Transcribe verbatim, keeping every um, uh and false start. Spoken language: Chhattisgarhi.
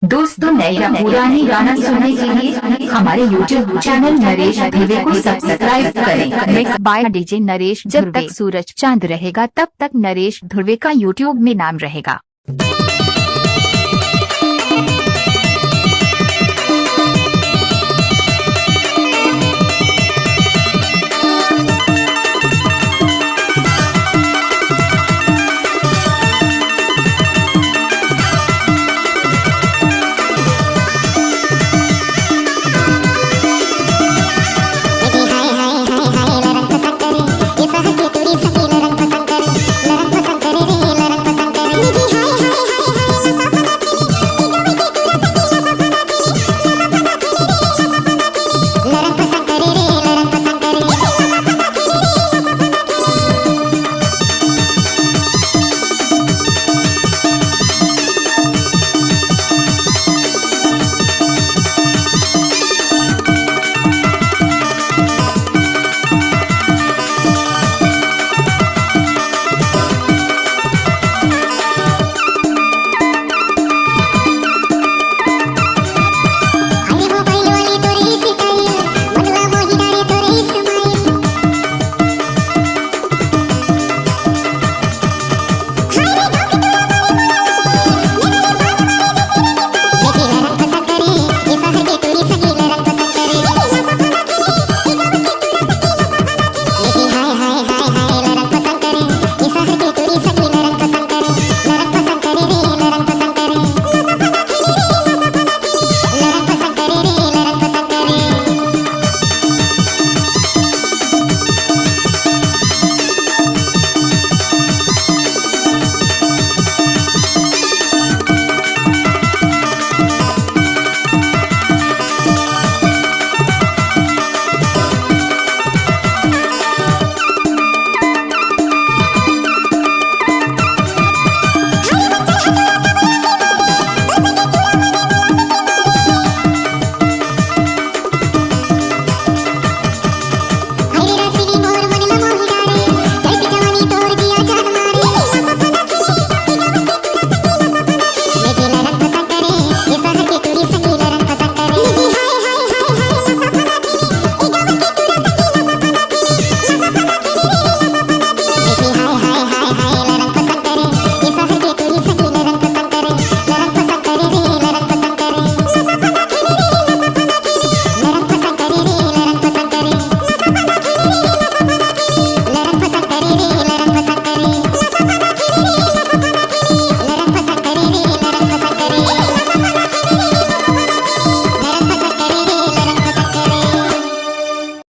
दोस्तों, नए या पुराने गाना सुनने के लिए हमारे YouTube चैनल नरेश धुर्वे को सब्सक्राइब करें। Mix by DJ Naresh. जब तक सूरज चांद रहेगा, तब तक नरेश धुर्वे का YouTube में नाम रहेगा।